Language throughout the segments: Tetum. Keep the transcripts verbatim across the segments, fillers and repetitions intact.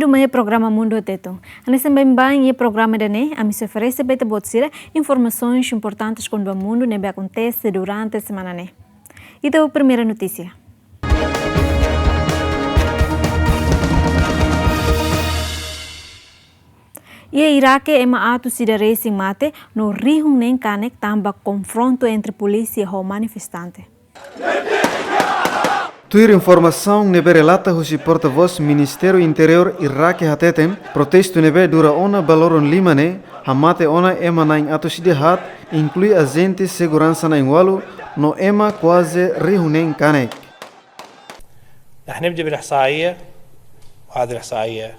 Toma iha programa Mundu Tetun. Hanesan baibain iha programa ida-ne'e, ami sei oferese ba ita-boot sira informasaun importante kona-ba mundu ne'ebé akontese durante semana ne'e. Ita ho primeira notísia. Iha Iraque ema atus ida resin mate no rihun neen kanek tanba konfrontu entre polísia ho manifestante. Tuir informasaun ne'ebé relata husi portavós Ministériu Interiór Iraque hateten, protestu ne'ebé dura ona ba loron lima ne'e, hamate ona ema na'in atus ida haat, inklui ajente seguransa na'in ualu, no ema kuaze rihun neen kanek. نحن نبدأ بالإحصائية، وهذه الإحصائية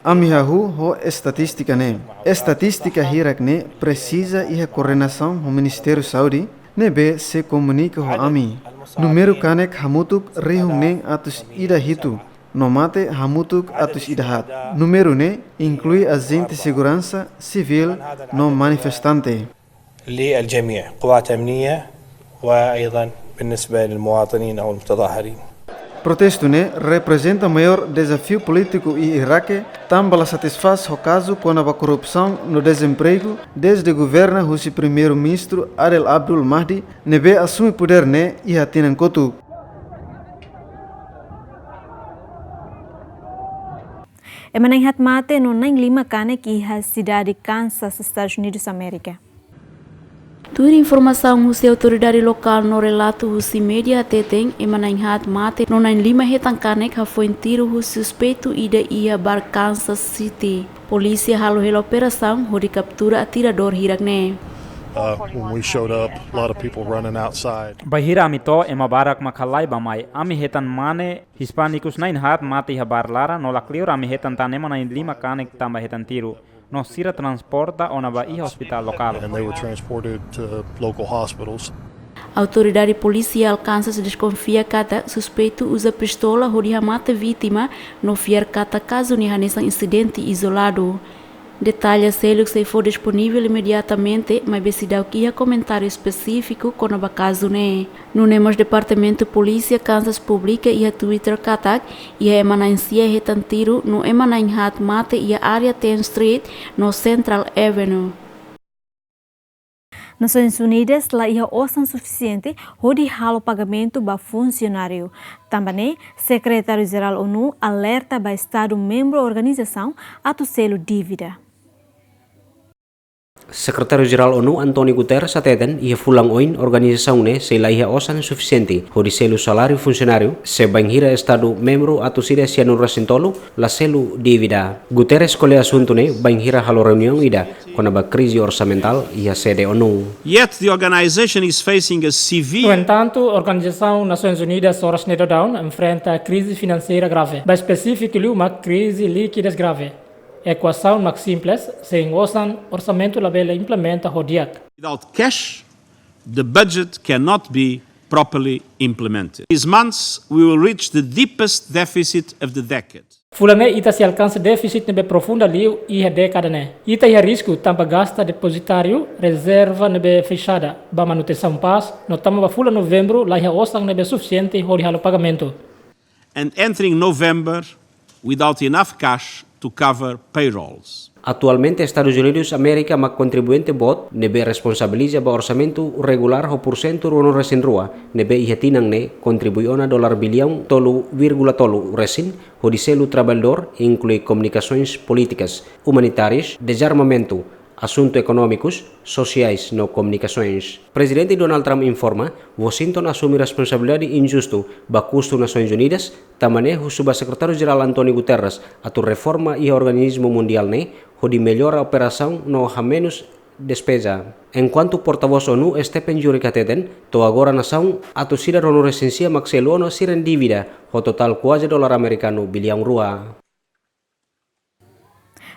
Ami hahú ho estatístika ne'e. Estatístika hirak-ne'e presiza iha koordenasaun ho Ministériu Saúde, ne'ebé sei komunika ho ami. Númeru kanek hamutuk rihun neen atus ida hitu, no mate hamutuk atus ida haat. Númeru ne'e inklui ajente seguransa, sivíl, no manifestante. للجميع، قوات أمنية، وأيضًا بالنسبة للمواطنين أو المتظاهرين. Protestu ne'e reprezenta maiór dezafiu polítiku iha Iraque, tanba la satisfás ho kazu kona-ba korrupsaun no dezempregu, dezde governa husi Primeiru-Ministru Adel Abdul Mahdi, ne'ebé asume podér ne'e iha tinan kotuk. Ema na'in haat mate no na'in lima kanek iha sidade Kansas, Estadus Unidus Amérika. Tuir informasaun husi autoridade lokál no relatu husi média hateten, ema na'in haat mate no na'in lima hetan kanek hafoin tiru husi suspeitu ida iha bar Kansas City. Polísia halo hela operasaun hodi kaptura atiradór hirak-ne'e. Uh, when we showed up, a lot of people running outside. Bainhira ami to'o, ema barak mak halai bá-mai. Ami hetan mane Hispánikus na'in haat mate iha bar laran, no lakleur ami hetan tan ema na'in lima kanek tanba hetan tiru. No sira transporta ona ba iha ospitál lokál. And they were transported to local hospitals. Autoridade polisiál Kansas deskonfia katak suspeitu uza pistola hodi hamate vítima, no fiar katak kazu ne'e hanesan insidente izoladu. Detalla seluk sei fó disponivel imediatamente, maibé seidauk iha komentáriu espesífiku kona-ba kazu ne'e. Nune'e mós Departamentu Polísia Kansas publika iha Twitter katak, iha ema na'in sia hetan tiru, no ema na'in haat mate iha área Tenth Street no Central Avenue. Nasoins Unidas la iha osan sufisiente hodi halo pagamentu ba funsionáriu. Tanba ne'e, Sekretáriu-Jerál ONU alerta ba Estadu membru organizasaun atu selu dívida. Sekretáriu-Jerál ONU António Guterres hateten, iha fulan oin organizasaun ne'e sei la iha osan sufisiente hodi selu saláriu funsionáriu, se bainhira Estadu membru atus ida sianulu resin tolu la selu dívida. Guterres ko'alia asuntu ne'e bainhira halo reuniaun ida kona-ba krize orsamentál iha sede ONU. Yet the organization is facing a severe No entantu, Organizasaun Nasoins Unidas oras ne'e daudaun enfrenta krize finanseira grave. Ba espesífiku liu mak krize likidez grave. Ekuasaun mak simples, sein osan orsamentu labele implementa ho di'ak. Without cash, the budget cannot be properly implemented. These months, we will reach the deepest deficit of the decade. Fulan ne'e ita sei alkansa défisit ne'ebé profunda liu iha dékada ne'e. Ita iha risku tanba gasta depozitáriu rezerva ne'ebé fexada ba manutensaun pás, no tama ba fulan Novembru la iha osan ne'ebé sufisiente hodi halo pagamentu. And entering November without enough cash to cover payrolls. Atualmente, Estadus Unidus Amérika mak kontribuinte boot ne'ebé responsabiliza ba orsamentu regulár ho pursentu ruanulu resin rua, ne'ebé iha tinan ne'e kontribui ona dolar biliaun tolu vírgula tolu resin, hodi selu traballadór, inklui komunikasoens polítikas, umanitárias, dezarmamentu, asuntu ekonómikus, sosiais no komunikasoens. Prezidente Donald Trump informa, Washington asume responsabilidade injustu ba kustu Nasoins Unidas, tanba ne'e husu ba Sekretáriu-Jerál António Guterres atu reforma iha organismu mundiál ne'e, hodi mellora operasaun no hamenus despeza. Enkuantu portavós ONU Stephen Dujarric hateten, to'o agora nasaun atus ida ruanulu resin sia mak selu ona sira-nia dívida, ho totál kuaze dolar amerikanu biliaun rua.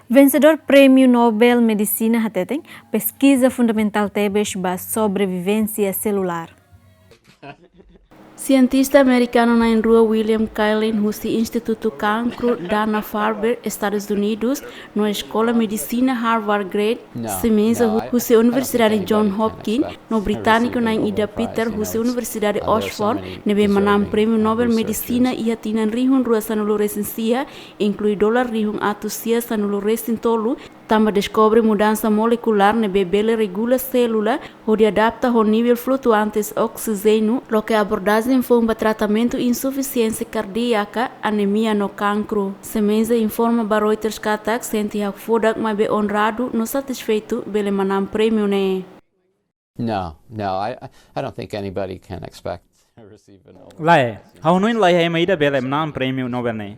Vensedór Prémiu Nobel Medisina hateten, peskiza fundamentál tebes ba sobrevivénsia selulár. Sientista amerikanu na'in-rua William Kaelin husi Institutu Kankru Dana-Farber, Estadus Unidus, no Eskola Medisina Harvard Grad, Semenza husi Universidade Johns Hopkins, no britániku na'in-ida Peter husi Universidade Oxford, ne'ebé manán Prémiu Nobel Medisina iha tinan rihun rua sanulu-resin-sia, inklui dolar rihun atus sia sanulu-resin-tolu, tanba deskobre mudansa molekulár ne'ebé bele regula sélula hodi adapta ho nivel flutuante oksijéniu, loke abordajen foun ba tratamentu insufisiénsia kardíaka, anemia no kankru. Semenza informa ba Reuters katak sente hakfodak maibé onradu no satisfeitu bele manán prémiu ne'e. No, no, I, I- I don't think anybody can expect to receive a Nobel Lae, Prize. Ha'u hanoin laiha ema ida bele manán prémiu Nobel ne'e.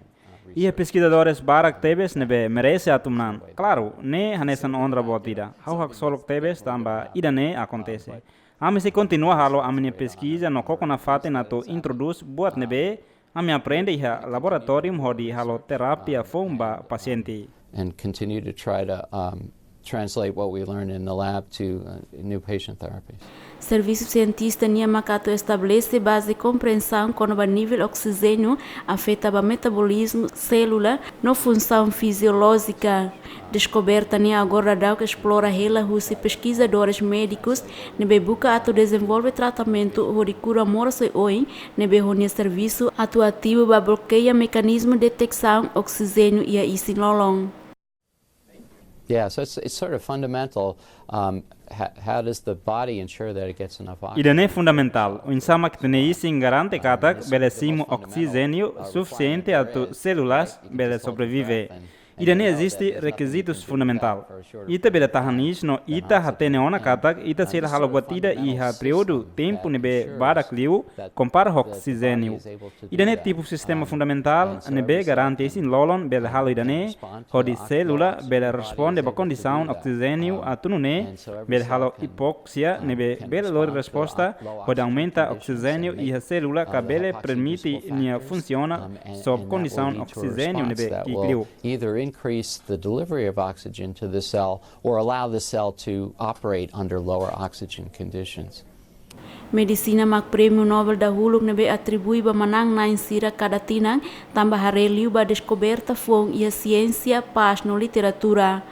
Iha peskizadores barak tebes ne'ebé merese atu manán. Klaru, ne'e hanesan onra boot ida. Ha'u haksolok tebes tanba ida-ne'e akontese. Ami sei kontinua halo ami-nia peskiza no koko nafatin atu introdús buat ne'ebé ami aprende iha laboratóriu hodi halo terapia foun ba pasiente. And continue to try to, um, translate what we learn in the lab to, uh, new patient therapies. Servisu sientista nian maka atu estabelese baze komprensaun kona-ba nivel oksijéniu afeta ba metabolizmu sélula no funsaun fiziolójika. Deskoberta ne'e agora daudaun esplora hela husi peskizadores médikus ne'ebé buka atu dezenvolve tratamentu hodi kura moras oioin, ne'ebé ho nia servisu atu ativu ba blokeia mekanizmu deteksaun oksijéniu iha isin-lolon. Yeah, so it's, it's sort of fundamental, um, how, how does the body ensure that it gets enough oxygen? Ida-ne'e fundamentál, oinsá mak ita-nia isin garante katak bele simu oksijéniu sufisiente atu sélulas bele sobrevive. Ida-ne'e eziste rekizitus fundamentál. Ita bele tahan iis no ita hatene ona katak ita sei la halo buat ida iha períodu tempu ne'ebé badak liu kompara ho oksijéniu. Ida-ne'e tipu sistema fundamentál ne'ebé garante isin-lolon bele halo ida-ne'e, hodi sélula bele responde ba kondisaun oksijéniu atu nune'e bele halo hipóksia ne'ebé bele lori resposta hodi aumenta oksijéniu iha sélula ka bele permite nia funsiona sob kondisaun oksijéniu ne'ebé ki'ik liu. Either increase the delivery of oxygen to the cell or allow the cell to operate under lower oxygen conditions. Medisina mak prémiu Nobel dahuluk ne'ebé atribui ba manán-na'in sira kada tinan, tanba haree liu ba deskoberta foun iha siénsia, pás no literatura.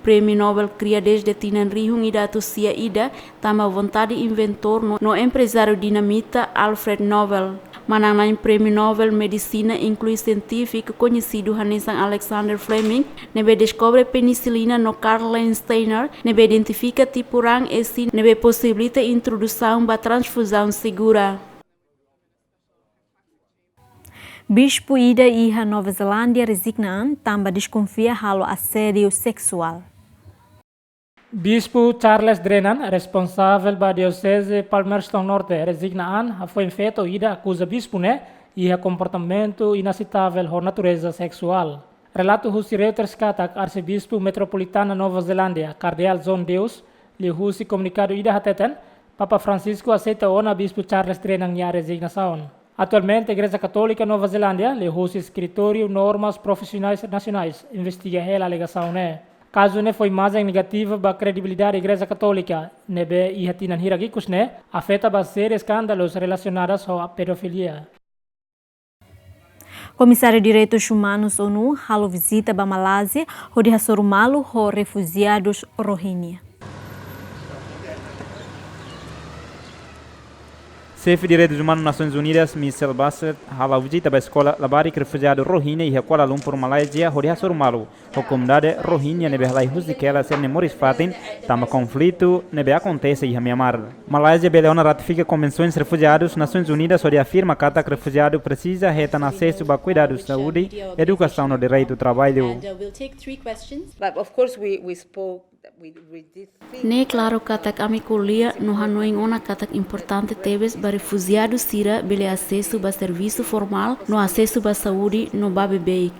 Prémiu Nobel kria dezde tinan rihun ida atus sia ida, tanba vontade inventór no, no emprezáriu dinamita Alfred Nobel. Manán-na'in Prémiu Nobel Medisina inklui sientífiku koñesidu hanesan Alexander Fleming, ne'ebé deskobre penisilina, no Karl Landsteiner, ne'ebé identifika tipu raan-esi ne'ebé posibilita introdusaun ba transfuzaun segura. Bispu ida iha Nova Zelándia rezigna an tanba deskonfia halo asédiu seksuál. Bispu Charles Drenan, responsavel ba Dioseze Palmerston Norte, rezigna an hafoin feto ida akuza bispu ne'e iha komportamentu inaseitavel ho natureza seksuál. Relatu husi Reuters katak Arsebispu Metropolitana Nova Zelándia, Kardeál John Dewes, liuhusi komunikadu ida hateten, Papa Francisco aseita ona Bispu Charles Drenan nia rezignasaun. Atualmente, Igreja Katólika Nova Zelándia, liuhusi Eskritóriu Normas Profisionais Nasionais, investiga hela alegasaun ne'e. Kazu ne'e fó imajen negativa ba kredibilidade Igreja Katólika, ne'ebé iha tinan hirak ikus ne'e afeta ba série eskándalu relasionadu ho pedofilia. Komisáriu Direitus Umanus ONU halo vizita ba Malázia, hodi hasoru malu ho refujiadus Rohingya. Xefe Direitus Umanus Nasoins Unidas, Michelle Bachelet, hala'o vizita ba eskola labarik refujiadu Rohingya iha Kuala Lumpur, Malázia, hodi hasoru malu ho komunidade Rohingya ne'ebé halai husik hela sira-nia moris-fatin tanba konflitu ne'ebé akontese iha Myanmar. Malázia bele ona ratifika Konvensoens Refujiadus Nasoins Unidas hodi afirma katak refujiadu presiza hetan asesu ba kuidadu saúde, edukasaun no direitu traballu. And, uh, we'll take three questions. But of course, we, we spoke, we, we did think Ne'e klaru katak ami ko'alia no hanoin ona katak importante tebes ba refujiadu sira bele asesu ba servisu formál no asesu ba saúde no ba bebeik.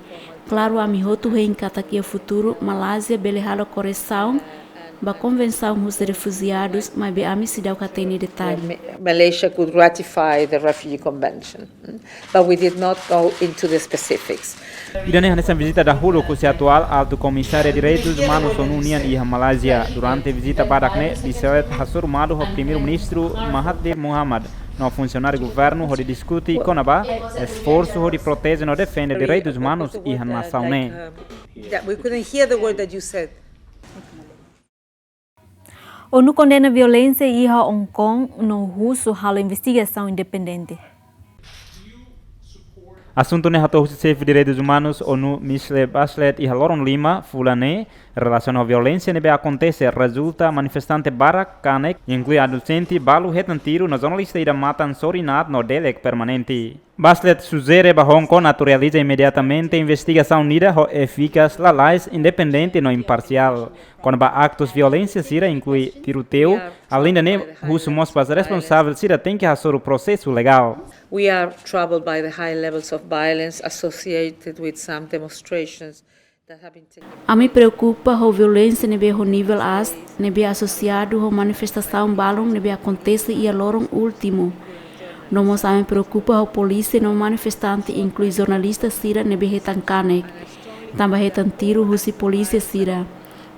Klaru, ami hotu hein katak iha futuru Malázia bele halo koresaun ba konvensaun husi refujiadus, maibé ami seidauk hatene detalle. Ma-, Malaysia could ratify the Refugee Convention, mm, but we did not go into the specifics. Ida-ne'e hanesan vizita dahuluk husi atuál Altu Komisária Direitus Umanus ONU nian iha Malázia. Durante vizita badak ne'e, Bachelet hasoru malu ho Primeiru-Ministru Mahathir Mohamad, no funsionáriu governu hodi diskute kona-ba esforsu hodi proteje no defende direitus umanus iha nasaun ne'e. That we couldn't hear the word that you said. ONU kondena violénsia iha Hong Kong no husu halo investigasaun independente. Asuntu ne'e hato'o husi xefe direitus umanus ONU Michelle Bachelet iha loron lima fulan ne'e, relasiona ho violénsia ne'ebé akontese rezulta manifestante barak kanek, inklui adolexente balu hetan tiru no jornalista ida matan sorin aat no delek permanente. Bachelet sujere ba Hong Kong atu realiza imediatamente investigasaun ida ho efikas, lalais, independente no imparsiál kona-ba aktus violénsia sira, inklui tiroteiu. Alende ne'e, husu mós ba responsavel sira tenke hasoru prosesu legál. We are troubled by the high levels of violence associated with some demonstrations that have been taking Ami preokupa ho violénsia ne'ebé ho nivel aas, ne'ebé asosiadu ho manifestasaun balun ne'ebé akontese iha loron últimu. No mós ami preokupa ho polísia no manifestante, inklui jornalista sira ne'ebé hetan kanek, tanba hetan tiru husi polísia sira.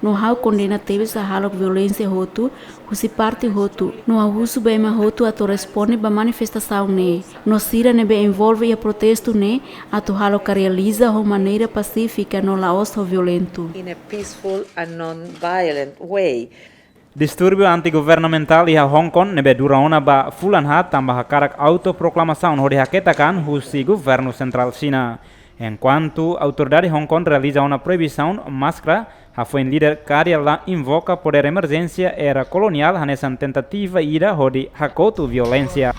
No ha'u kondena tebes hahalok violénsia hotu, husi parte hotu, no ha'u husu ba ema hotu atu responde ba manifestasaun ne'e, no sira ne'ebé envolve iha protestu ne'e atu halo ka realiza ho maneira pasífika no la'ós ho violentu. In a peaceful and non-violent way. Distúrbiu anti-governamentál iha Hong Kong ne'ebé dura ona ba fulan haat tanba hakarak autoproklamasaun hodi haketak an husi governu sentrál Xina. Enkuantu autoridade Hong Kong realiza ona proibisaun máskara, hafoin líder karia la invoka podér emerjénsia era koloniál hanesan tentativa ida hodi hakotu violénsia.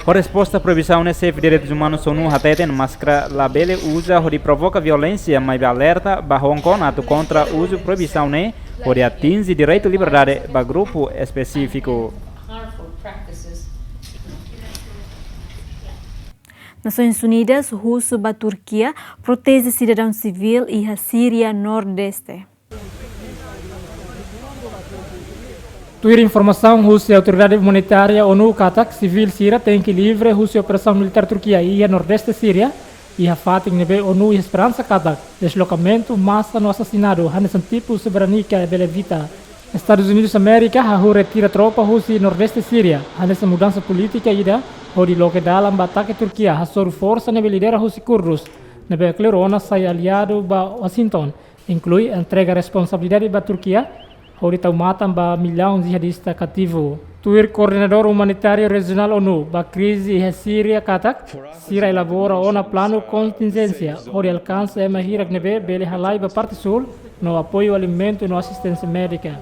Ho resposta proibisaun ne'e, xefe direitus umanus ONU hateten máskara labele uza hodi provoka violénsia, maibé alerta ba Hong Kong atu kontra uzu proibisaun ne'e hodi atinje direitu liberdade ba grupu espesífiku. Nasoins Unidas husu ba Turkia proteje sidadaun sivíl iha Síria Nordeste. Tuir informasaun husi autoridade umanitária ONU katak sivíl sira tenke livre husi operasaun militár Turkia iha Nordeste Síria, iha fatin ne'ebé ONU iha esperansa katak deslokamentu masa no asasinadu hanesan tipu Srebrenica bele evita. Estadus Unidus Amérika hahú retira tropa husi Nordeste Síria, hanesan mudansa polítika ida hodi loke dalan ba atake Turkia hasoru forsa ne'ebé lidera husi Kurdus, ne'ebé kleur ona sai aliadu ba Washington, inklui entrega responsabilidade ba Turkia hodi tau matan ba millaun jihadista kativu. Tuir koordenadór umanitáriu rejionál ONU ba krize iha Síria katak, sira elabora ona planu kontinjénsia hodi alkansa ema hirak ne'ebé bele halai ba parte súl no apoiu alimentu no asisténsia médika.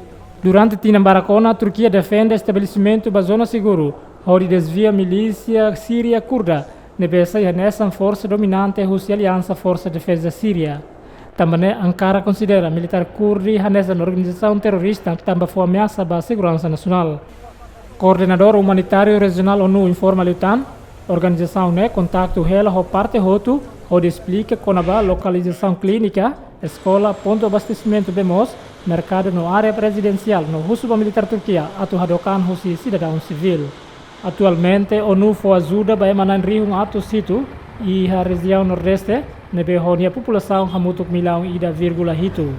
Durante tinan barak ona, Turkia defende estabelesimentu ba zona seguru hodi dezvia milísia Síria Kurda ne'ebé sai hanesan forsa dominante husi aliansa Forsa Defeza Síria. Tanba ne'e Ankara konsidera militár Kurdi hanesan organizasaun terrorista tanba fó ameasa ba seguransa nasionál. Koordenadór umanitáriu rejionál ONU informa liután, organizasaun ne'e kontaktu hela ho parte hotu hodi esplika kona-ba lokalizasaun klínika, eskola, pontu abastesimentu bee moos, merkadu no área rezidensiál no husu ba militár Turkia atu hadook an husi sidadaun sivíl. Atualmente, ONU fó ajuda ba ema na'in rihun atus hitu iha rejiaun Nordeste, ne'ebé ho nia populasaun hamutuk millaun ida vírgula hitu.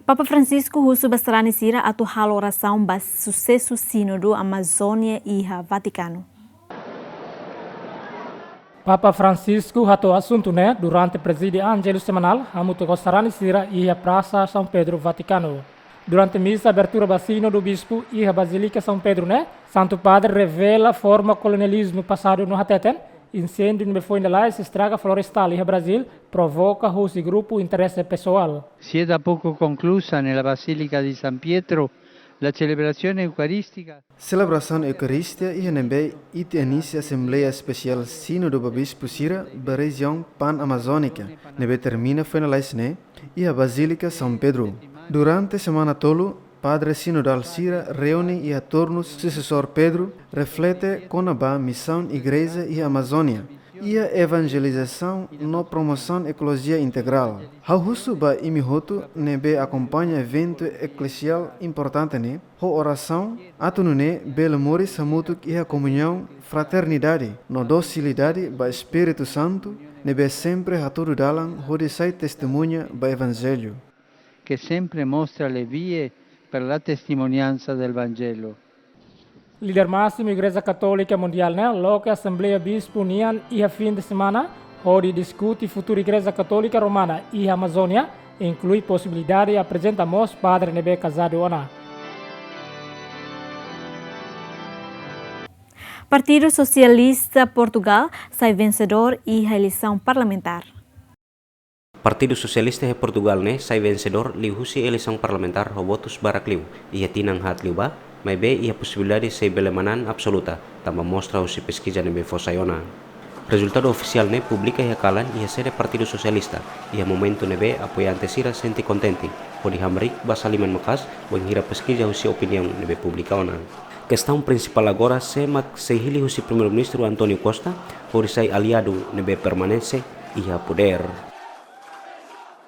Papa Francisco husu ba sarani sira atu halo orasaun ba susesu Sínodu Amazónia iha Vatikanu. Papa Francisco hato'o asuntu ne'e durante prezide Angelus semanál hamutuk ho sarani sira iha Prasa São Pedro, Vatikanu. Durante misa abertura ba Sínodu Bispu iha Bazílika São Pedro ne'e, Santu Padre revela forma kolonializmu pasadu no hateten, inséndiu ne'ebé foin lalais estraga florestál iha Brazíl provoka husi grupu interese pesoál. Si è da poco conclusa nella Basilica di San Pietro la celebrazione eucaristica. Selebrasaun Eukaristia iha ne'ebé ita inísia Asembleia Espesiál Sínodu ba Bispu sira ba rejiaun Pan-Amazónika, ne'ebé termina foin lalais ne'e iha Bazílika São Pedro. Durante semana tolu, Padre Sinodál sira reúne iha tornu Susesór Pedro, reflete kona-ba misaun Igreja iha Amazónia, iha evanjelizasaun no promosaun ekolojia integrál. Ha'u husu ba imi hotu ne'ebé akompaña eventu eklesiál importante ne'e, ho orasaun, atu nune'e bele moris hamutuk iha komuñaun, fraternidade no dosilidade ba Espíritu Santu, ne'ebé sempre hatudu dalan hodi sai testemuña ba Evanjellu. Che sempre mostra le vie per la testimonianza del Vangelo. Líder másimu Igreja Katólika Mundiál ne'e loke Asembleia Bispu nian iha fin de semana, hodi diskute futuru Igreja Katólika Romana iha Amazónia, inklui posibilidade aprezenta mós padre ne'ebé kazadu ona. Partidu Sosialista Portugál sai vensedór iha eleisaun parlamentár. Partidu Sosialista iha Portugál ne'e sai vensedór liuhusi eleisaun parlamentár ho votus barak liu iha tinan haat liubá, maibé iha posibilidade sei bele manán absoluta, tanba mostra husi peskiza ne'ebé fó sai ona. Rezultadu ofisiál ne'e publika iha kalan iha sede Partidu Sosialista, iha momentu ne'ebé apoiante sira sente kontente, hodi hamriik basa liman maka'as, bainhira peskiza husi opiniaun ne'ebé publika ona. Kestaun prinsipál agora sé mak sei hili husi Primeiru-Ministru António Costa, hodi sai aliadu ne'ebé permanese iha podér.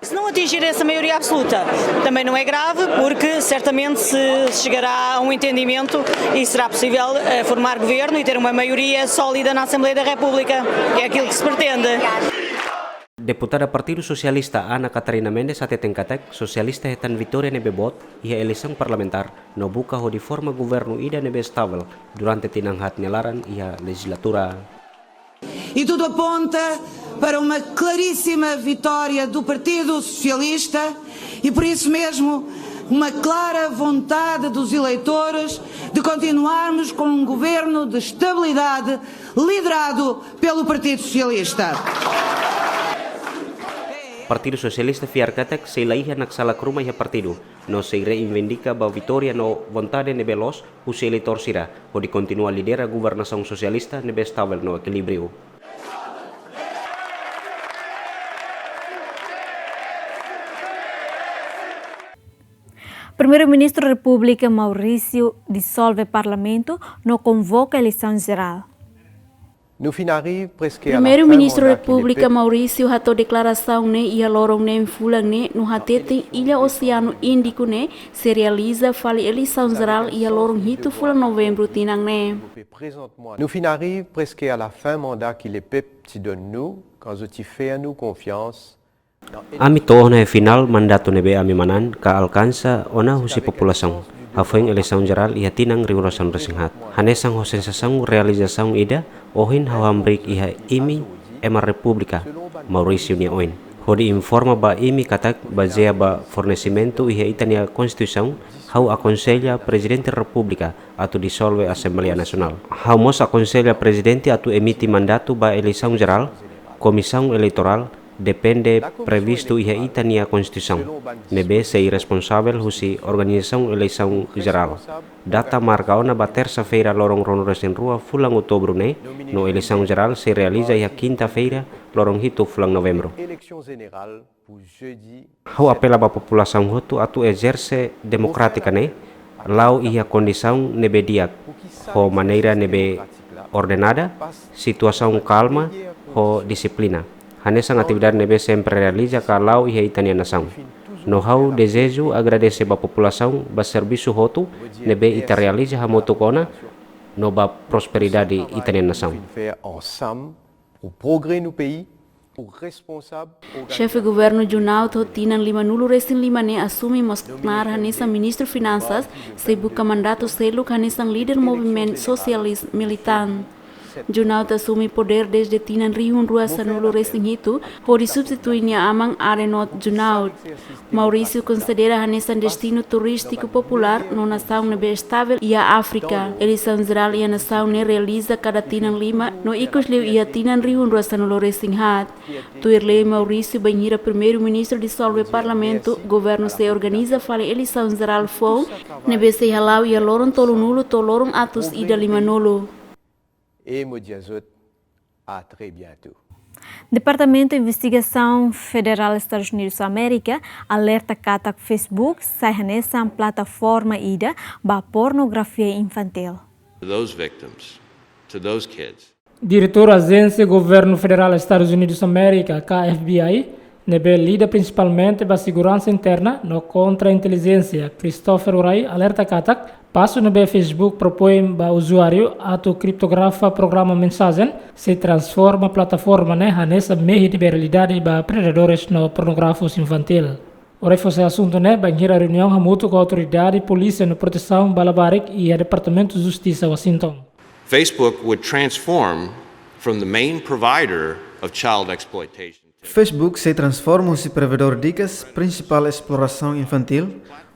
Se não atingir essa maioria absoluta, também não é grave, porque certamente se chegará a um entendimento e será possível, eh, formar governo e ter uma maioria sólida na Assembleia da República, que é aquilo que se pretende. Deputada Partidu Sosialista Ana Catarina Mendes hateten katak sosialista hetan vitória ne'ebé boot iha eleisaun parlamentár no buka hodi forma governu ida ne'ebé estavel durante tinan haat nia laran iha lejizlatura. E tudo aponta para uma claríssima vitória do Partido Socialista e, por isso mesmo, uma clara vontade dos eleitores de continuarmos com um governo de estabilidade liderado pelo Partido Socialista. Partidu Sosialista fiar katak sei la iha naksalak ruma iha partidu, no sei reivindica ba vitória no vontade ne'ebé loos husi eleitór sira, hodi kontinua lidera governasaun sosialista ne'ebé estavel no ekilíbriu. Primeiru-Ministru Repúblika Maurício disolve Parlamentu no konvoka eleisaun jerál. Primeiru-Ministru Repúblika Maurício hato'o deklarasaun ne'e iha loron neen fulan ne'e no hateten illa Oseanu Índiku ne'e sei realiza fali eleisaun jerál iha loron hitu fulan Novembru tinan ne'e. No finari preske a la fin manda ki le pep ti don nu, kan zo ti fea nu konfians. Ami to'o ona iha final mandatu ne'ebé ami manán ka alkansa ona husi populasaun. Hafoin eleisaun jerál iha tinan rihun rua sanulu resin haat. Hanesan ho sensasaun realizasaun ida, ohin ha'u hamriik iha imi ema Repúblika Maurício nia oin. Hodi informa ba imi katak bazeia ba fornesimentu iha ita-nia Konstituisaun, ha'u akonsella Prezidente Repúblika atu disolve Asembleia Nasionál. Ha'u mós akonsella Prezidente atu emite mandatu ba eleisaun jerál, Komisaun Eleitorál, depende previstu iha ita-nia Konstituisaun, ne'ebé sei responsavel husi organizasaun eleisaun jerál. Data marka ona ba tersa-feira loron ruanulu resin rua fulan Outubru ne'e, no eleisaun jerál sei realiza iha kinta-feira loron hitu fulan Novembru. Ha'u apela ba populasaun hotu atu ezerse demokrátika ne'e, la'o iha kondisaun ne'ebé di'ak, ho maneira ne'ebé ordenada, situasaun kalma, ho dixiplina. Hanesan atividade ne'ebé sempre realiza ka la'o iha ita-nia nasaun. No ha'u dezeju agradese ba populasaun ba servisu hotu ne'ebé ita realiza hamutuk ona no ba prosperidade ita-nia nasaun. Xefe Governu Junauth ho tinan limanulu resin lima ne'e asume mós knaar hanesan Ministru Finansas, sei buka mandatu seluk hanesan líder movimentu sosialis militante. Junauth asume podér dezde tinan rihun rua sanulu resin hitu, hodi substitui nia aman Arenold Junauth. Maurício konsidera hanesan destinu turístiku populár no nasaun ne'ebé estavel iha Áfrika. Eleisaun jerál iha nasaun ne'e realiza kada tinan lima, no ikus liu iha tinan rihun rua sanulu resin haat. Tuir lei, Maurício bainhira Primeiru-Ministru disolve Parlamentu, governu sei organiza fali eleisaun jerál foun, ne'ebé sei hala'o iha loron tolunulu to'o loron atus ida limanulu. Departamentu Investigasaun Federál Estadus Unidus Amérika alerta katak Facebook sai hanesan plataforma ida ba pornografia infantíl. Those victims, to those kids. Diretór Ajénsia Governu Federál Estadus Unidus Amérika, ka F B I, ne'ebé lida prinsipalmente ba seguransa interna no kontra-intelijénsia, Christopher Wray, alerta katak pasu ne'ebé Facebook propoin ba uzuáriu atu kriptografa programa mensajen sei transforma plataforma ne'e hanesan mehi ne'ebé realidade ba predadores no pornografus infantíl. Ora fó sai asuntu ne'e bainhira reuniaun hamutuk ho autoridade polísia no protesaun ba labarik iha Departamentu Justisa Washington. Facebook would transform from the main provider of child exploitation. Facebook sei transforma husi provedór dikas prinsipál esplorasaun infantíl,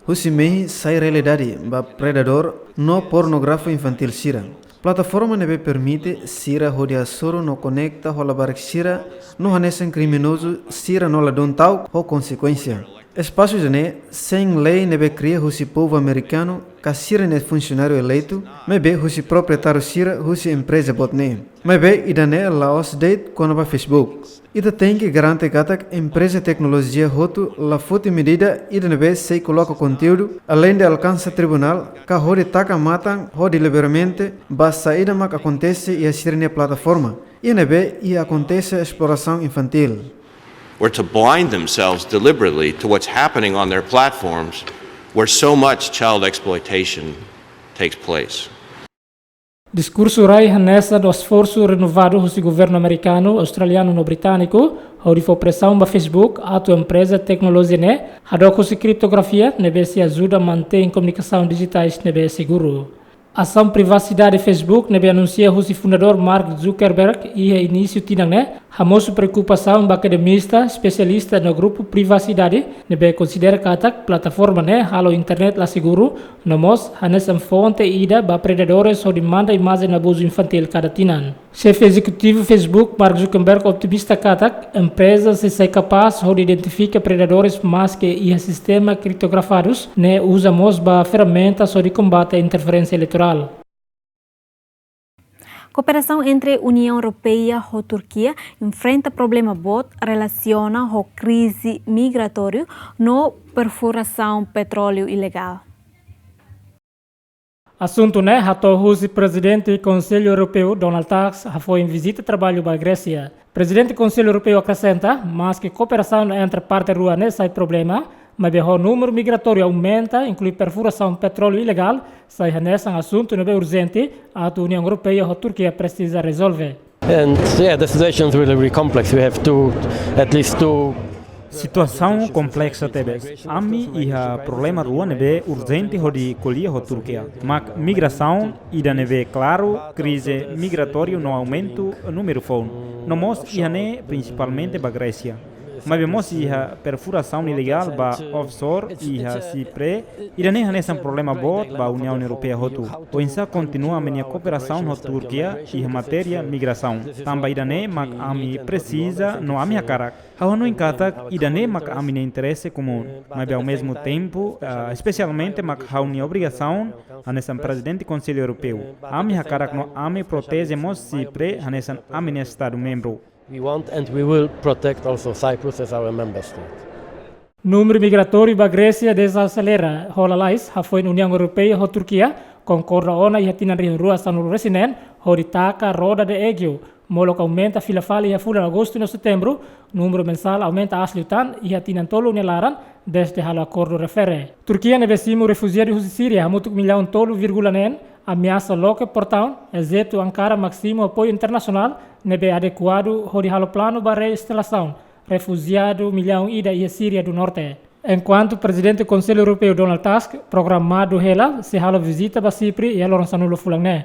husi mehi sai realidade ba predadór no pornografia infantíl sira. Plataforma ne'ebé permite sira hodi hasoru no konekta ho labarik sira no hanesan kriminozu sira no ladún ta'uk ho konsekuénsia. Espasu ida-ne'e sein lei ne'ebé kria husi povu amerikanu ka sira-nia funsionáriu eleitu, maibé husi proprietáriu sira husi empreza boot ne'e. Maibé ida-ne'e la'ós de'it kona-ba Facebook. Ita tenke garante katak empreza teknolojia hotu la foti medida ida ne'ebé sei koloka konteúdu aleinde alkansa tribunál ka hodi taka matan ho deliberadamente ba saida mak akontese iha sira-nia plataforma, iha ne'ebé iha akontese esplorasaun infantíl. Or to blind themselves deliberately to what's happening on their platforms where so much child exploitation takes place. Diskursu rai hanesan esforsu renovadu husi governu amerikanu, australianu no britániku hodi fó presaun ba Facebook atu empreza teknolojia ne'e hadook husi kriptografia ne'ebé sei ajuda mantein komunikasaun dijitais ne'ebé seguru. Asaun privasidade Facebook ne'ebé anunsia husi fundadór Mark Zuckerberg iha inísiu tinan ne'e hamosu preokupasaun ba akademista, espesialista no grupu privasidade ne'ebé konsidera katak plataforma ne'e halo internet la seguru, no mós hanesan fonte ida ba predadores hodi manda imajen abuzu infantíl kada tinan. Xefe ezekutivu Facebook, Mark Zuckerberg, otimista katak empreza sei sai kapás hodi identifika predadores maske iha sistema kriptografadus ne'e uza mós ba ferramentas hodi kombate interferénsia eleitorál. Kooperasaun entre Uniaun Europeia ho Turkia enfrenta problema boot relasiona ho krize migratóriu no perfurasaun petróleu ilegál. Asuntu ne'e hato'o husi Prezidente Konsellu Europeu, Donald Tusk, hafoin vizita traballu ba Grésia. Prezidente Konsellu Europeu akresenta, maske kooperasaun entre parte rua ne'e sai problema, maibé ho númeru migratóriu aumenta, inklui perfurasaun petróleu ilegál, sai hanesan asuntu ne'ebé urjente, atu Uniaun Europeia ho Turkia presiza rezolve. And yeah, the situations really, really complex. We have two, at least two. Situasaun kompleksa tebes. Ami iha problema rua ne'ebé urjente hodi ko'alia ho Turkia. Mak migrasaun, ida ne'ebé klaru, krize migratóriu no aumentu númeru foun. No mós iha ne'e prinsipalmente ba Grésia. Maibé mós iha perfurasaun ilegál ba offshore iha Xipre, ida-ne'e hanesan problema boot ba Uniaun Europeia hotu. Oinsá kontinua ami-nia kooperasaun ho Turkia iha matéria migrasaun. Tanba ida-ne'e mak ami presiza no ami hakarak. Ha'u hanoin katak ida-ne'e mak ami-nia interese komún. Maibé ao mesmo tempo, ah, espesialmente mak ha'u-nia obrigasaun hanesan Prezidente Konsellu Europeu. Ami hakarak no ami proteje mós Xipre hanesan ami-nia Estadu membru. We want and we will protect also Cyprus as our member state. Númeru migratóriu ba Grésia dezaselera ho lalais, hafoin Uniaun Europeia ho Turkia konkorda ona iha tinan rihun rua sanulu-resin-neen hodi taka roda de Egeu, molok aumenta fila fali iha fulan Agostu no Setembru, númeru mensál aumenta aas liután iha tinan tolu nia laran, dezde halo akordu refere. Turkia ne'ebé simu refujiadu husi Síria hamutuk millaun tolu vírgula neen, ameasa loke portaun, ezetu Ankara mak simu apoiu internasionál ne'ebé adekuadu hodi halo planu ba reinstalasaun refujiadu millaun ida iha Síria du Norte. Enkuantu Prezidente Konsellu Europeu Donald Tusk programadu hela sei halo vizita ba Xipre iha loron sanulu fulan ne'e.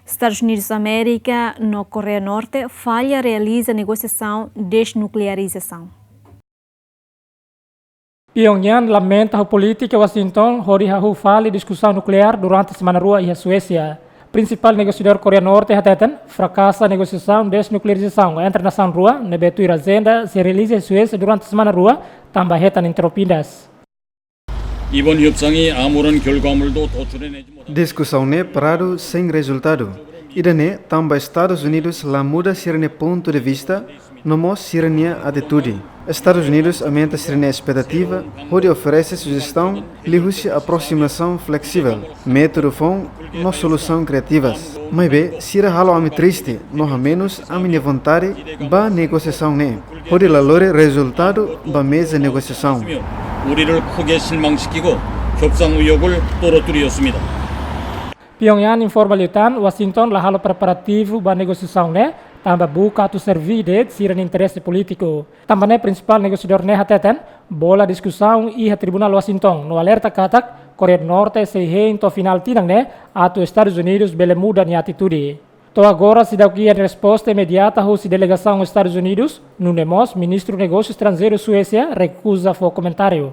Estadus Unidus Amérika no Koreia Norte falla realiza negosiasaun desnuklearizasaun. Pyongyang lamenta ho polítika Washington hodi hahú fali diskusaun nukleár durante semana rua iha Suésia. Prinsipál negosiadór Koreia Norte hateten, frakasa negosiasaun desnuklearizasaun entre nasaun rua ne'ebé tuir ajenda sei realiza iha Suésia durante semana rua, tanba hetan interrompidas. 이번 협상이 아무런 결과물도 도출해내지 못한 Diskusaun ne'e paradu sein rezultadu. Ida-ne'e tanba Estadus Unidus la muda sira-nia pontu de vista, no mós sira-nia atitude. Estadus Unidus aumenta sira-nia espetativa hodi oferese sujestaun liuhusi aprosimasaun fleksivel, métodu foun no solusaun kriativas. Maibé, sira halo ami triste, no hamenus ami-nia vontade ba negosiasaun ne'e, hodi la lori rezultadu ba meza negosiasaun. 우리를 크게 실망시키고 협상 의욕을 떨어뜨렸습니다. Pyongyang informa liután Washington la halo preparativu ba negosiasaun ne'e, Tanba buka atu serve de'it sira-nia interese polítiku. Tanba ne'e prinsipál negosiadór ne'e hateten, bola diskusaun iha Tribunál Washington, no alerta katak, Koreia Norte sei hein to'o finál tinan ne'e, atu Estadus Unidus bele muda nia atitude. To'o agora seidauk iha resposta imediata husi delegasaun Estadus Unidus, nune'e mós Ministru Negósiu Estranjeiru Suésia rekuza fó komentáriu.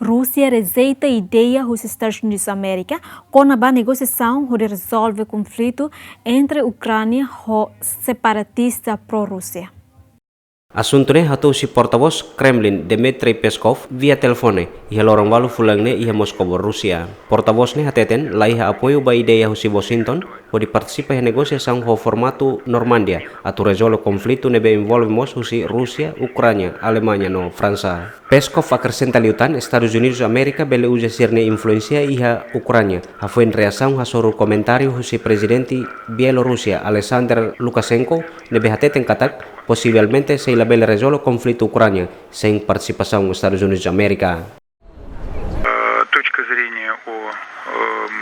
Rúsia rejeita ideia husi Estadus Unidus Amérika kona-ba negosiasaun hodi rezolve konflitu entre Ukránia ho separatista pró-Rúsia. Asuntu ne'e hato'o husi portavós Kremlin, Dmitry Peskov, via telefone, iha loron ualu fulan ne'e iha Moskow, Rúsia. Portavós ne'e hateten, laiha apoiu ba ideia husi Washington, hodi partisipa iha negosiasaun ho formatu Normándia, atu rezolve konflitu ne'ebé envolve mós husi Rúsia, Ukránia, Alemaña no Fransa. Peskov akresenta liután, Estadus Unidus Amérika bele uza sira-nia influénsia iha Ukránia, hafoin reasaun hasoru komentáriu husi Prezidente Bielorúsia, Alexander Lukashenko, ne'ebé hateten katak, posivelmente sei labele rezolve konflitu Ukránia sein partisipasaun Estadus Unidus Amérika. Э, точка зрения о, эм,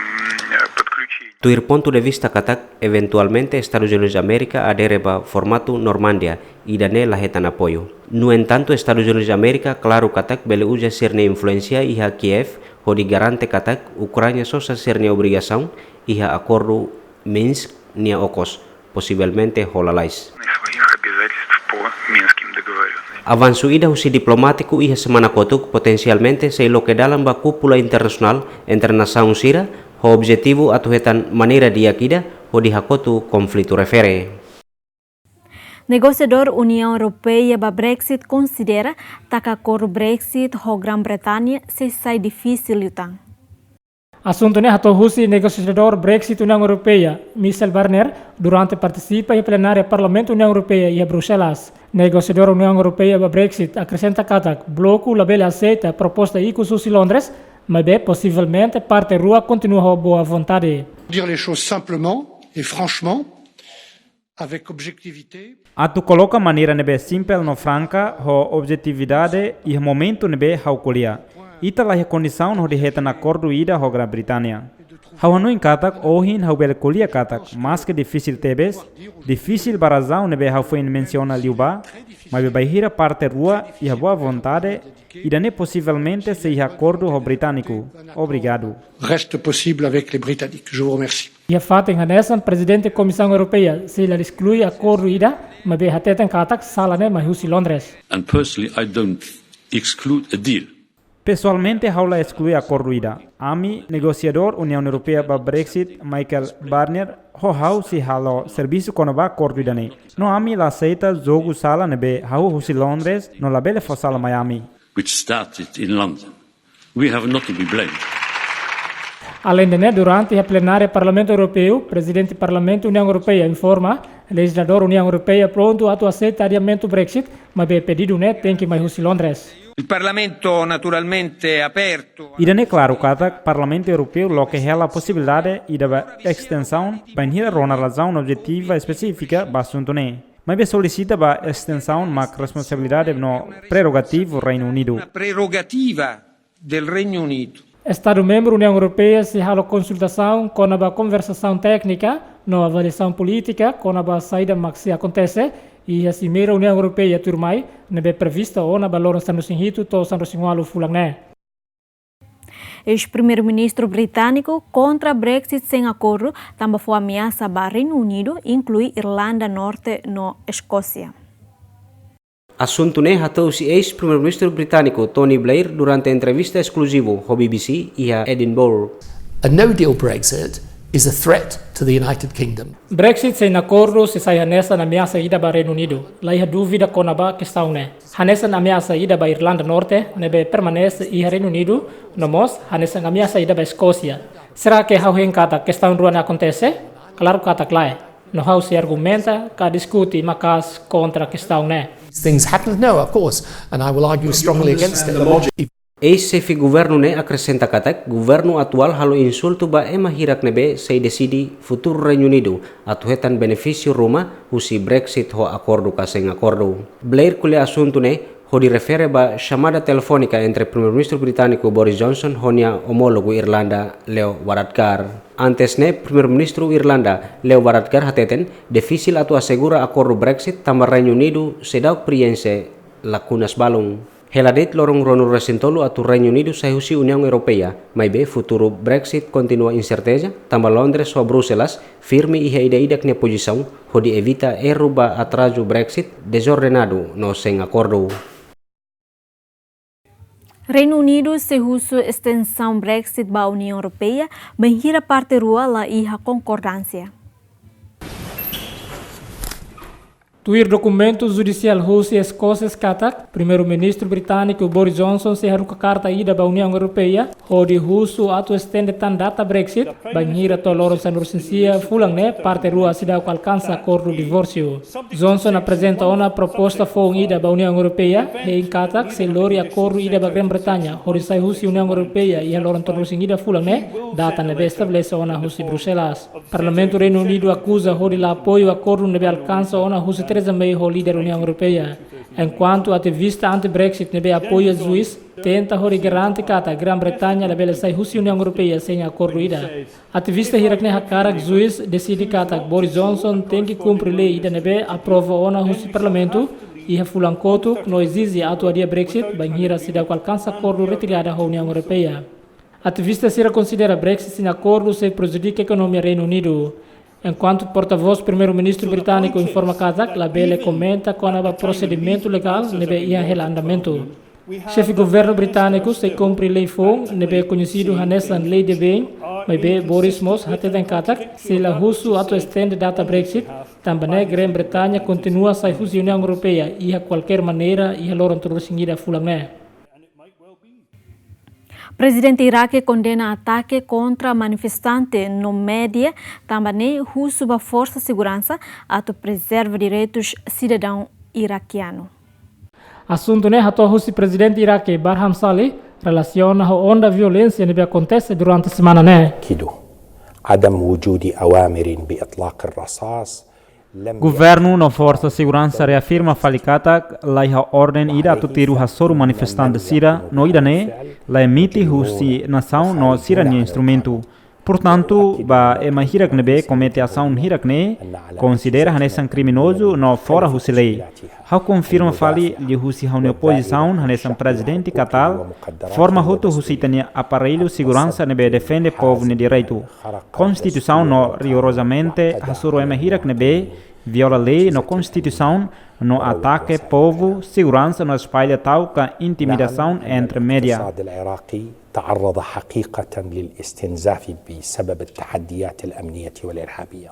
подключении. Tuir pontu de vista katak, eventualmente Estadus Unidus Amérika adere ba formatu Normándia, ida-ne'e la hetan apoiu. No entantu, Estadus Unidus Amérika klaru katak bele uza sira-nia influénsia iha Kiev, hodi garante katak Ukránia sosa sira-nia obrigasaun iha akordu Minsk nia okos, posivelmente ho lalais. Своих обязательств по Минским договорённостям. Avansu ida husi diplomátiku iha semana kotuk potensialmente sei loke dalan ba kúpula internasionál entre nasaun sira, ho objetivu atu hetan maneira di'ak ida hodi hakotu konflitu refere. Negosiadór Uniaun Europeia ba Brexit konsidera taka akordu Brexit ho Grã-Bretánia sei sai difisil liután. Asuntu ne'e hato'o husi negosiadór Brexit Uniaun Europeia, Michel Barnier, durante partisipa iha plenária Parlamentu Uniaun Europeia iha Bruxelas. Negosiadór Uniaun Europeia ba Brexit akresenta katak bloku labele aseita proposta ikus husi Londres, maibé posivelmente parte rua kontinua ho boa vontade. Dire les choses simplement et franchement, avec objectivité. Atu koloka maneira ne'ebé simples no franka ho objetividade iha momentu ne'ebé ha'u ko'alia. Ita laiha kondisaun hodi hetan akordu ida ho Grã-Bretánia. Ha'u hanoin katak ohin ha'u bele ko'alia katak, maske difisil tebes, difisil ba razaun ne'ebé ha'u foin mensiona liubá, maibé bainhira parte rua iha boa vontade, ida-ne'e posivelmente sei iha akordu ho britániku. Obrigadu. Reste possible avec les Britanniques. Je vous remercie. Iha fatin hanesan, Prezidente Komisaun Europeia sei la esklui akordu ida, maibé hateten katak sala ne'e mai husi Londres. And personally, I don't exclude a deal. Pesoalmente, ha'u la esklui akordu ida. Ami, negosiadór Uniaun Europeia ba Brexit, Michel Barnier, ho ha'u sei halo servisu kona-ba akordu ida-ne'e. No ami la aseita jogu sala ne'ebé hahú husi Londres, no labele fó sala mai ami. Which started in London. We have not to be blamed. Aleinde ne'e, durante iha plenária Parlamentu Europeu, Prezidente Parlamentu Uniaun Europeia informa, lejizladór Uniaun Europeia prontu atu aseita adiamentu Brexit, maibé pedidu ne'e tenke mai husi Londres. Il Parlamento naturalmente aperto. Ida-ne'e klaru katak Parlamentu Europeu loke hela posibilidade ida ba estensaun, bainhira rona razaun objetiva espesífika ba asuntu ne'e. Maibé solisita ba estensaun mak responsabilidade no prerogativu Reinu Unidu. Una prerogativa del Regno Unito. Estadu membru Uniaun Europeia sei halo konsultasaun kona-ba konversasaun téknika no avaliasaun polítika kona-ba saida mak sei akontese iha Simeira Uniaun Europeia tuirmai, ne'ebé prevista ona ba loron sanulu-resin-hitu to'o sanulu-resin-ualu fulan ne'e. Eis-primeiru-ministru britániku kontra Brexit sein akordu, tanba fó ameasa ba Reinu Unidu, inklui Irlanda Norte no Eskósia. Asuntu ne'e hato'o husi eis-primeiru-ministru britániku Tony Blair durante entrevista eskluzivu ho B B C iha Edinburgh. A no deal Brexit is a threat to the United Kingdom. Brexit sein akordu sei sai hanesan ameasa ida ba Reinu Unidu. Laiha dúvida kona-ba kestaun ne'e. Hanesan ameasa ida ba Irlanda Norte, ne'ebé permanese iha Reinu Unidu, no mós hanesan ameasa ida ba Eskósia. Será ke ha'u hein katak kestaun rua ne'e akontese? Klaru katak lae. No ha'u sei argumenta ka diskute maka'as kontra kestaun ne'e. Things happen? No, of course, and I will argue strongly against it. Eis-xefe governu ne'e akresenta katak, governu atuál halo insultu ba ema hirak ne'ebé sei deside futuru Reinu Unidu, atu hetan benefísiu ruma husi Brexit ho akordu ka sein akordu. Blair ko'alia asuntu ne'e hodi refere ba xamada telefónika entre Primeiru-Ministru Britániku Boris Johnson ho nia omólogu Irlanda Leo Varadkar. Antes ne'e, Primeiru-Ministru Irlanda Leo Varadkar hateten difisil atu asegura akordu Brexit tanba Reinu Unidu seidauk prienxe lakunas balun. Hela de'it loron ruanulu-resin-tolu atu Reinu Unidu sai husi Uniaun Europeia, maibé futuru Brexit kontinua inserteza, tanba Londres ho Bruxelas firme iha ida-idak nia pozisaun, hodi evita erru ba atrazu Brexit dezordenadu no sein akordu. Reinu Unidu sei husu estensaun Brexit ba Uniaun Europeia, bainhira parte rua la iha konkordánsia. Tuir dokumentu judisiál husi Escosas katak, Primeiru-Ministru Britániku Boris Johnson sei haruka karta ida ba Uniaun Europeia, hodi husu atu estende tan data Brexit, bainhira to'o loron sanulu-resin-sia fulan ne'e parte rua seidauk alkansa akordu divórsiu. Johnson aprezenta ona proposta foun ida ba Uniaun Europeia, hein katak sei lori akordu ida ba Grã-Bretaña, hodi sai husi Uniaun Europeia iha loron tolunulu-resin-ida fulan ne'e, data ne'ebé estabelese ona husi Bruxelas. Parlamentu Reinu Unidu akuza hodi la apoiu akordu ne'ebé alkansa ona husi Theresa May ho líder Uniaun Europeia. Enkuantu ativista anti-Brexit ne'ebé apoia juís, tenta hodi garante katak Grã-Bretaña labele sai husi Uniaun Europeia sein akordu ida. Ativista hirak-ne'e hakarak juís deside katak Boris Johnson tenke kumpre lei ida ne'ebé aprova ona husi Parlamentu iha fulan kotuk no ezije atu adia Brexit, bainhira seidauk alkansa akordu retirada ho Uniaun Europeia. Ativista sira konsidera Brexit sein akordu sei prejudika ekonomia Reinu Unidu. Enkuantu portavós Primeiru-Ministru Britániku informa katak labele komenta kona-ba prosedimentu legál ne'ebé iha hela andamentu. Xefe governu britániku sei kumpre lei foun ne'ebé koñesidu hanesan Lei Deviene, maibé Boris mós hateten katak sei la husu atu estende data Brexit, tanba ne'e Grã-Bretaña kontinua sai husi Uniaun Europeia iha kualkér maneira iha loron tolunulu-resin-ida fulan ne'e. Prezidente Iraque kondena atake kontra manifestante no média, tanba ne'e husu ba forsa seguransa atu prezerva direitus sidadaun irakianu. Asuntu ne'e hato'o husi Prezidente Iraque Barham Salih relasiona ho onda violénsia ne'ebé akontese durante semana ne'e. كده عدم وجود أوامر بإطلاق الرصاص. Governu no forsa seguransa reafirma fali katak laiha orden ida atu tiru hasoru manifestante sira no ida-ne'e la emite husi nasaun no sira-nia instrumentu. Portantu, ba ema hirak ne'ebé komete asaun hirak-ne'e, konsidera hanesan kriminozu no fora husi lei. Ha'u konfirma fali liuhusi ha'u-nia pozisaun hanesan prezidente katak, forma hotu husi ita-nia aparellu seguransa ne'ebé defende povu nia direitu. Konstituisaun no rigorozamente hasoru ema hirak ne'ebé viola lei no konstituisaun no ataka povu, seguransa no espalla ta'uk intimidasaun entre média. الاقتصاد العراقي تعرض حقيقة للاستنزاف بسبب التحديات الأمنية والإرهابية.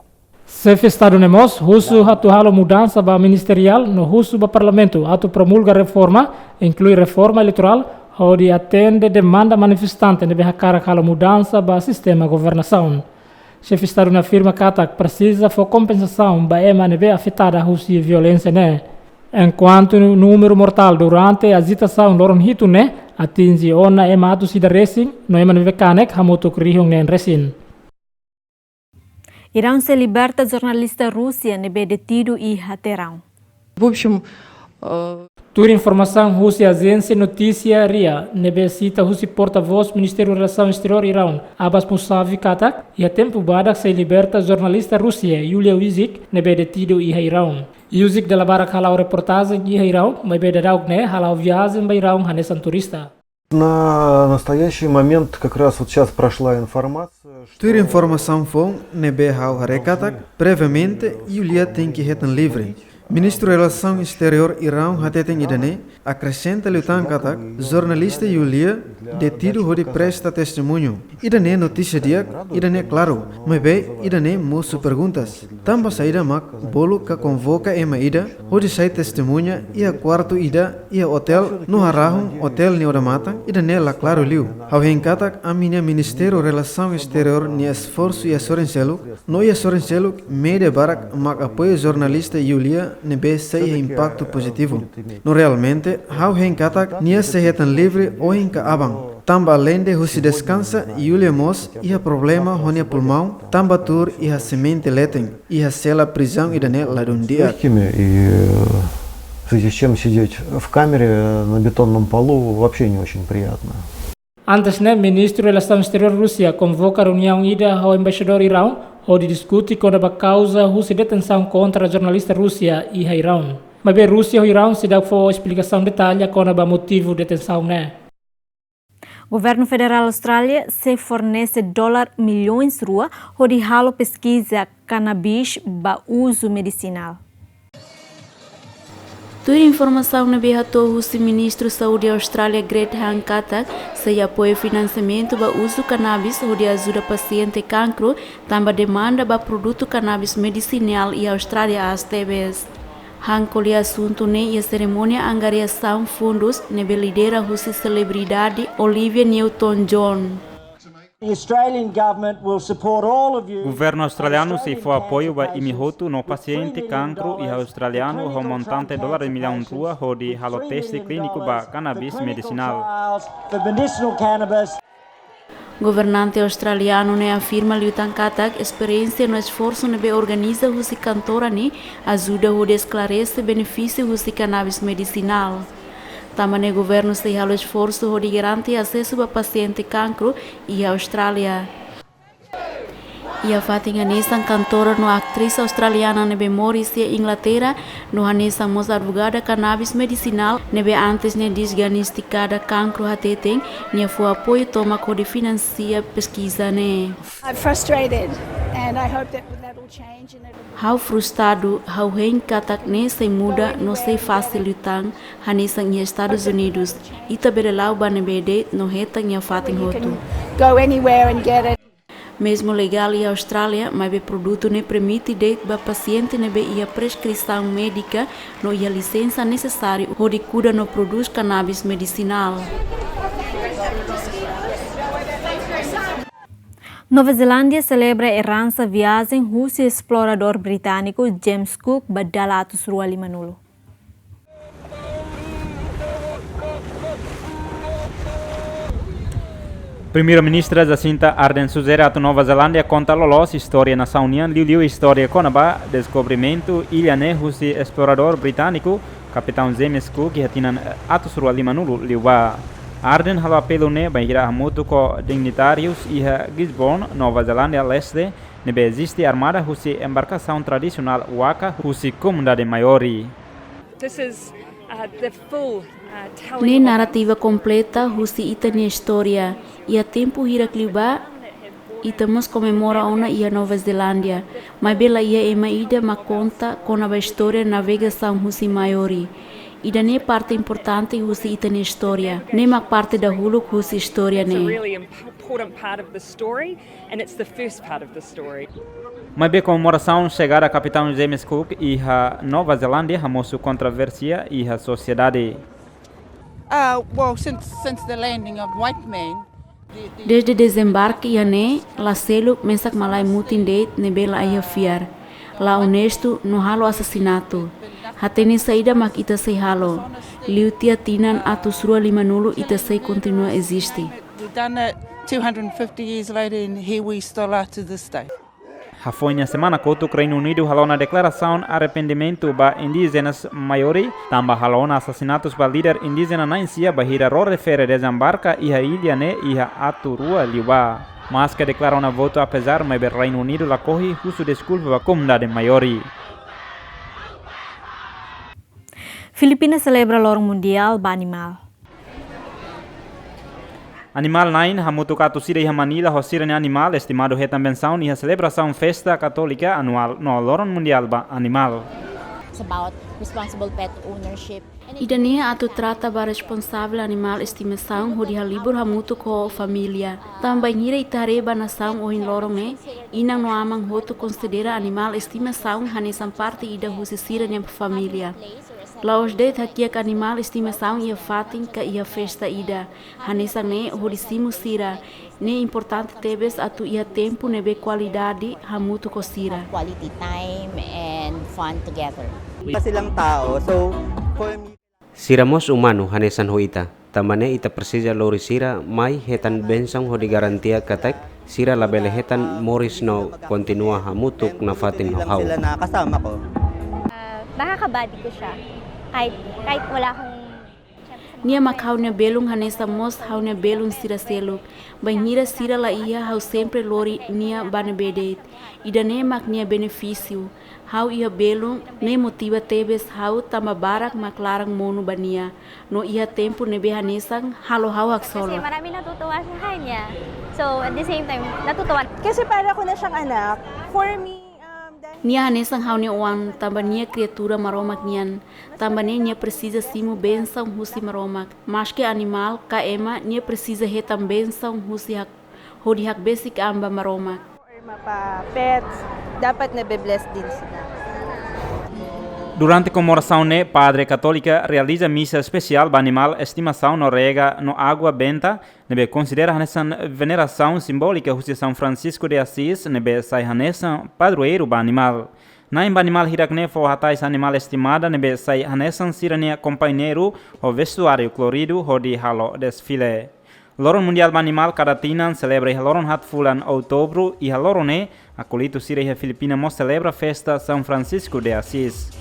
Xefe Estadu ne'e mós husu atu halo mudansa ba ministeriál no husu ba Parlamentu atu promulga reforma, inklui reforma eleitorál, hodi atende demanda manifestante ne'ebé hakarak halo mudansa ba sistema governasaun. Xefe Estadu ne'e afirma katak presiza fó kompensasaun ba ema ne'ebé afetada husi violénsia ne'e. Enkuantu númeru mortál durante ajitasaun loron hitu ne'e atinje ona ema atus ida resin, no ema ne'ebé kanek hamutuk rihun neen resin. Iraun sei liberta jornalista Rúsia ne'ebé detidu iha Teerán. В общем, э, Tuir informasaun husi ajénsia notísia ria, ne'ebé sita husi portavós Ministériu Relasaun Esteriór Iraun, Abbas Mousavi katak, iha tempu badak sei liberta jornalista Rúsia, Yulia Yuzhik, ne'ebé detidu iha Iraun. Yuzhik dala barak hala'o reportajen iha Iraun, maibé daudaun ne'e hala'o viajen ba Iraun hanesan turista. На настоящий момент как раз вот сейчас прошла информация, что Tuir informasaun foun ne'ebé ha'u haree katak, previamente Yulia tenke hetan livre. Ministru Relasaun Esteriór Iraun hateten ida-ne'e, akresenta liután katak, jornalista Yulia detidu hodi presta testemuñu. Ida-ne'e notísia di'ak, ida-ne'e klaru, maibé ida-ne'e mosu perguntas. Tanba saida mak bolu ka konvoka ema ida, hodi sai testemuña iha kuartu ida, iha otél, no harahun otél nia odamatan, ida-ne'e la klaru liu. Ha'u hein katak ami-nia Ministériu Relasaun Esteriór nia esforsu iha sorin seluk, no iha sorin seluk, média barak mak apoia jornalista Yulia ne'ebé sei iha impaktu pozitivu. No realmente, ha'u hein katak nia sei hetan livre ohin ka aban. Tanba alende husi deskansa, Yulia mós iha problema ho nia pulmaun, tanba tuur iha semente leten, iha sela prizaun ida-ne'e ladún di'ak. Лёгкими и, э, В связи с чем сидеть в камере на бетонном полу вообще не очень приятно. Antes ne'e, Ministru Relasaun Esteriór Rúsia konvoka reuniaun ida ho embaixadór Iraun, hodi diskute kona-ba kauza husi detensaun kontra jornalista Rúsia iha Iraun. Maibé Rúsia ho Iraun seidauk fó esplikasaun detalle kona-ba motivu detensaun ne'e. Governu Federál Austrália sei fornese dolar milhões rua hodi halo peskiza kanabis ba uzu medisinál. Tuir informasaun ne'ebé hato'o husi Ministru Saúde Austrália Greg Hunt katak sei apoiu finansiamentu ba uzu kanabis hodi ajuda pasiente kankru, tanba demanda ba produtu kanabis medisinál iha Austrália aas tebes. Hunt ko'alia asuntu ne'e iha serimónia angariasaun fundus ne'ebé lidera husi selebridade Olivia Newton-John. The Australian government will support all of you. Governu australianu sei fó apoiu ba imi hotu no pasiente kankru iha australianu ho montante dolar millaun rua hodi halo teste klíniku ba kanabis medisinál. For medicinal cannabis. Governante australianu ne'e afirma liután katak esperiénsia no esforsu ne'ebé organiza husi kantora ne'e ajuda hodi esklarese benefísiu husi kanabis medisinál. Tanba ne'e governu sei halo esforsu hodi garante asesu ba pasiente kankru iha Austrália. Iha fatin hanesan kantora no atriz australiana ne'ebé moris iha Inglaterra, no hanesan mós advogada kanabis medisinál ne'ebé antes ne'e diagnostikada kankru hateten, nia fó apoiu tomak hodi finansia peskiza ne'e. I'm frustrated and I hope that that'll change and it'll... Ha'u frustradu, ha'u hein katak ne'e sei muda no sei fasil liután, hanesan iha Estadus Unidus. Ita bele la'o ba ne'ebé de'it no hetan iha fatin hotu. Go anywhere and get it. Mezmu legál iha Austrália, maibé produtu ne'e permite de'it ba pasiente ne'ebé iha preskrisaun médika no iha lisensa nesesáriu hodi kuda no prodús kanabis medisinál. Nova Zelándia selebra eransa viajen husi esploradór britániku James Cook ba dala atus rua lima-nulu. Primeiru-Ministra Jacinda Ardern sujere atu Nova Zelándia konta loloos istória nasaun nian, liuliu istória kona-ba deskobrimentu illa ne'e husi esploradór britániku Kapitaun James Cook iha tinan atus rua lima-nulu liubá. Ardern halo apelu ne'e bainhira hamutuk ho dignitárius iha Gisborne, Nova Zelándia Leste, ne'ebé eziste armada husi embarkasaun tradisionál waka husi komunidade Maori. This is, uh, the full, uh, telling of... Ne'e narrativa kompleta husi ita-nia istória. Iha tempu hirak liubá, ita mós komemora ona iha Nova Zelándia. Maibé la iha ema ida mak konta kona-ba istória navegasaun husi Maori. Ida-ne'e parte importante husi ita-nia istória. Ne'e mak parte dahuluk husi istória ne'e. It's a really important part of the story, and it's the first part of the story. Maibé komemorasaun xegada Kapitaun James Cook iha Nova Zelándia hamosu kontroversia iha sosiedade. Uh, well, since, since the landing of Whiteman, the, the... Dezde dezembarke iha ne'e, la seluk mesak malae mutin de'it ne'ebé la iha fiar, la onestu no halo asasinatu. Hatene saida mak ita sei halo. Liu tiha tinan atus rua lima-nulu ita sei kontinua eziste. We've done it two hundred fifty years later and here we still are to this day. Hafoin iha semana kotuk Reinu Unidu halo ona deklarasaun arrependimentu ba indíjenas Maori, tanba halo ona asasinatus ba líder indíjena na'in-sia bainhira ró refere dezembarka iha illa ne'e iha atus rua liubá. Maske deklara ona votu apezár, maibé Reinu Unidu lakohi husu deskulpa ba komunidade Maori. Filipina selebra Loron Mundiál ba Animál. Animál-na'in hamutuk atus ida iha Manila ho sira-nia animál estimadu hetan bensaun iha selebrasaun festa katólika anuál no Loron Mundiál ba Animál. It's about responsible pet ownership. Ida-ne'e atu trata ba responsavel animál estimasaun hodi halibur hamutuk ho família. Tanba bainhira ita haree ba nasaun ohin loron ne'e, inan no aman hotu konsidera animál estimasaun hanesan parte ida husi sira-nia família. La'ós de'it hakiak animál estimasaun iha fatin ka iha festa ida. Hanesan ne'e hodi simu sira, ne'e importante tebes atu iha tempu ne'ebé kualidade hamutuk ho sira. Quality time and fun together. Kasi lang tao. So, for me, sira mós umanu hanesan ho ita. Tanba ne'e ita presiza lori sira mai hetan bensaun hodi garantia katak sira labele hetan moris no kontinua hamutuk nafatin ho ha'u. Sila nakasama ko. Ah, makakabati ko siya. Kahit, kahit wala akong Nia mak ha'u-nia belun hanesan mós ha'u-nia belun sira seluk. Bainhira sira la iha, ha'u sempre lori nia ba ne'ebé de'it. Ida-ne'e mak nia benefísiu. Ha'u iha belun ne'e motiva tebes ha'u tanba barak mak laran monu ba nia. No iha tempu ne'ebé hanesan halo ha'u haksolok. Kasi marami natutuwa sa kanya. So, at the same time, natutuwa. Kasi para ko na siyang anak. For me, um, dahil Nia hanesan ha'u-nia oan, tanba nia kriatura Maromak nian. Tanba ne'e nia presiza simu bensaun husi Maromak. Maske animál ka ema, nia presiza hetan bensaun husi hak, hodi hakbesik an ba Maromak. Or mapa pets, dapat ne'ebé blessed din sira. Durante komemorasaun ne'e, padre katólika realiza misa espesiál ba animál estimasaun no rega no água benta, ne'ebé konsidera hanesan venerasaun simbólika husi São Francisco de Assis, ne'ebé sai hanesan padroeiru ba animál. Na'in ba animál hirak ne'e fó hatais animál estimada ne'ebé sai hanesan sira-nia kompañeiru ho vestuáriu koloridu hodi halo desfile. Loron Mundiál ba Animál kada tinan selebra iha loron haat fulan Outubru, iha loron ne'e akólitu sira iha Filipina mós selebra festa São Francisco de Assis.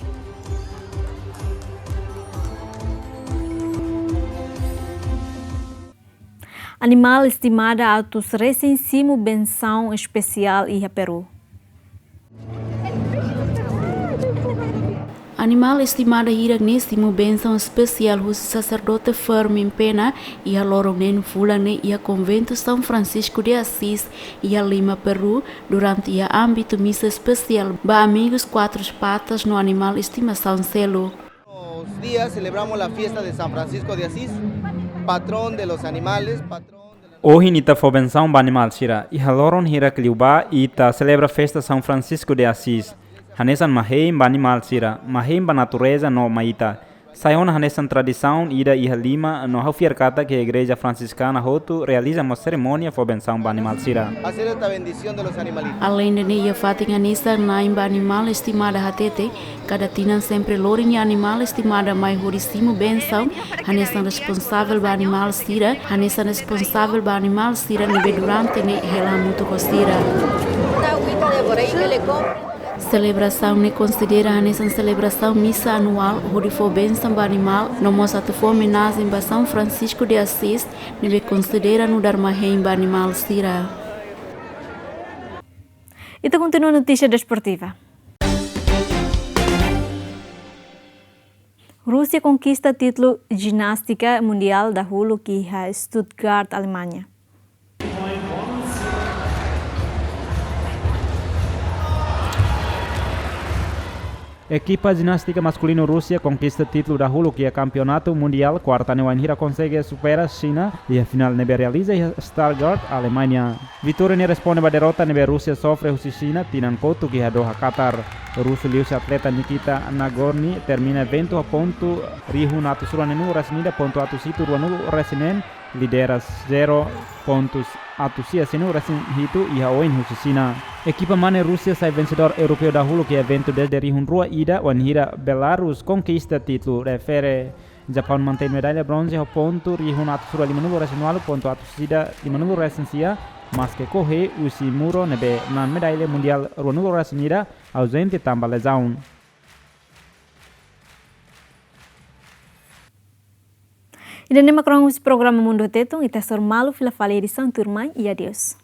Animál estimada atus resin simu bensaun espesiál iha Peru. Animál estimada hirak ne'e simu bensaun espesiál husi saserdote Fermin Pena iha loron neen fulan ne'e iha Konventu São Francisco de Assis, iha Lima, Peru, durante iha ámbitu misa espesiál ba amigus kuatru patas no animál estimasaun seluk. Los días celebramos la fiesta de San Francisco de Asís, patrón de los animales, patrón de la... Ohin ita fó bensaun ba animál sira. Iha loron hirak liubá ita selebra festa São Francisco de Assis. Hanesan mahein ba animál sira, mahein ba natureza no mai ita. Sai ona hanesan tradisaun ida iha Lima, no ha'u fiar katak igreja fransiskana hotu realiza mós serimónia fó bensaun ba animál sira. Hacer esta bendición de los animalitos. Aleinde ne'e, iha fatin hanesan na'in ba animál estimada hatete, kada tinan sempre lori nia animál estimada mai hodi simu bensaun, hanesan responsavel ba animál sira, hanesan responsavel ba animál sira ne'ebé durante ne'e hela hamutuk ho sira. Selebrasaun ne'e konsidera hanesan selebrasaun misa anuál hodi fó bensaun ba animál, no mós atu fó omenajen ba São Francisco de Assis, ne'ebé konsidera nu'udar mahein ba animál sira. Ita kontinua notísia desportiva. Rúsia konkista títulu jinástika mundiál dahuluk iha Stuttgart, Alemanha. Ekipa jinástika maskulinu Rúsia konkista títulu dahuluk iha kampeonatu mundiál kuarta ne'e wainhira konsege supera Xina iha finál ne'ebé realiza iha Stuttgart, Alemanha. Vitória ne'e responde ba derrota ne'ebé Rúsia sofre husi Xina tinan kotuk iha Doha, Qatar. Rúsia liuhusi atleta Nikita Nagorny termina eventu ho pontu rihun atus ruanulu-resin-ida, pontu atus hitu ruanulu-resin-neen, lidera zero pontus atus sia sianulu-resin-hitu iha oin husi Xina. Ekipa mane Rúsia sai vensedór europeu dahuluk iha eventu dezde rihun rua ida, wainhira Belarus konkista títulu refere. Japaun mantein medalla bronze ho pontu rihun atus rua limanulu-resin-ualu, pontu atus ida limanulu-resin-sia, maske korre Ushimuro ne'ebé na'an medalla mundiál ruanulu-resin-ida auzente tanba lezaun. Ida-ne'e mak kronika husi programa Mundu Tetun, ita hasoru malu fila fali edisaun tuirmai, i adeus.